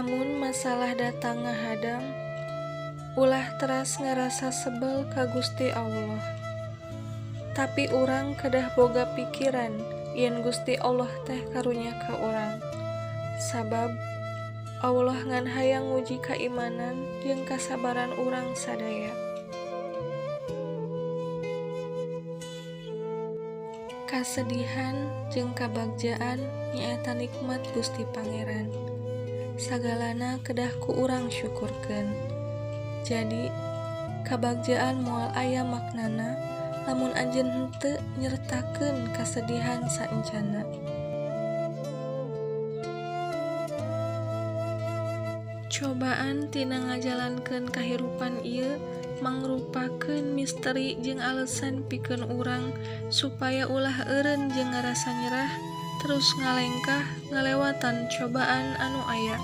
Lamun masalah datang ngahadang, ulah teras ngarasa sebel ka Gusti Allah. Tapi urang kedah boga pikiran yen Gusti Allah teh karunya ka urang. Sabab Allah ngan hayang nguji kaimanan jeung kasabaran urang sadaya. Kasedihan jeung kabagjaan nyaeta nikmat Gusti Pangeran. Sagalana kedah ku urang syukurkeun. Jadi, kabagjaan moal aya maknana lamun anjeun henteu nyertakeun kasedihan saencana. Cobaan tina ngajalankeun kahirupan ieu mangrupakeun misteri jeung alesan pikeun urang supaya ulah eureun jeung ngarasa nyerah terus ngalengkah ngalewatan cobaan anu aya.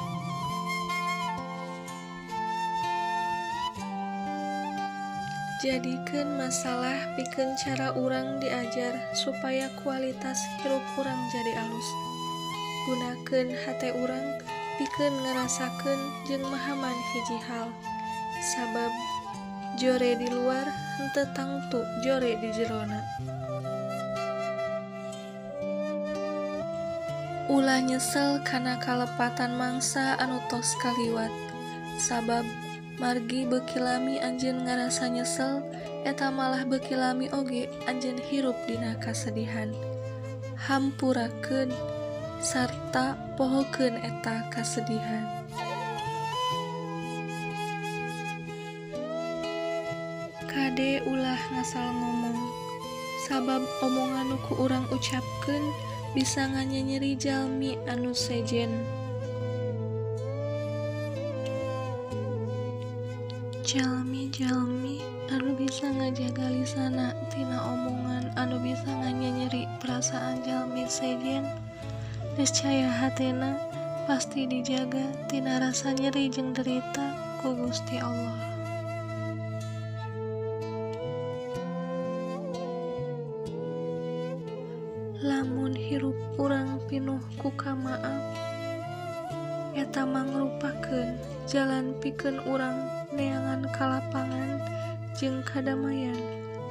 Jadikeun masalah pikeun cara urang diajar supaya kualitas hirup urang jadi alus. Gunakeun hate urang pikeun ngarasakeun jeung mahaman hiji hal. Sabab jore di luar henteu tangtu jore di jerona. Ulah nyesel kana kalepatan mangsa anu tos kaliwat. Sabab margi beuki lami anjeun ngarasa nyesel, eta malah beuki lami oge anjeun hirup dina kasedihan. Hampurakeun sarta pohokeun eta kasedihan. Kade ulah ngasal ngomong, sabab omongan nu ku urang ucapkeun bisa nganyenyeri jalmi anu sejen. Jalmi-jalmi anu bisa ngajaga lisana tina omongan anu bisa nganyenyeri perasaan jalmi sejen, niscaya hatena pasti dijaga tina rasa nyeri jeung derita ku Gusti Allah. Lamun hirup urang pinuh ku kamaaf, eta mangrupakeun jalan pikeun urang neangan kalapangan jeung kadamaian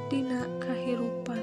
dina kahirupan.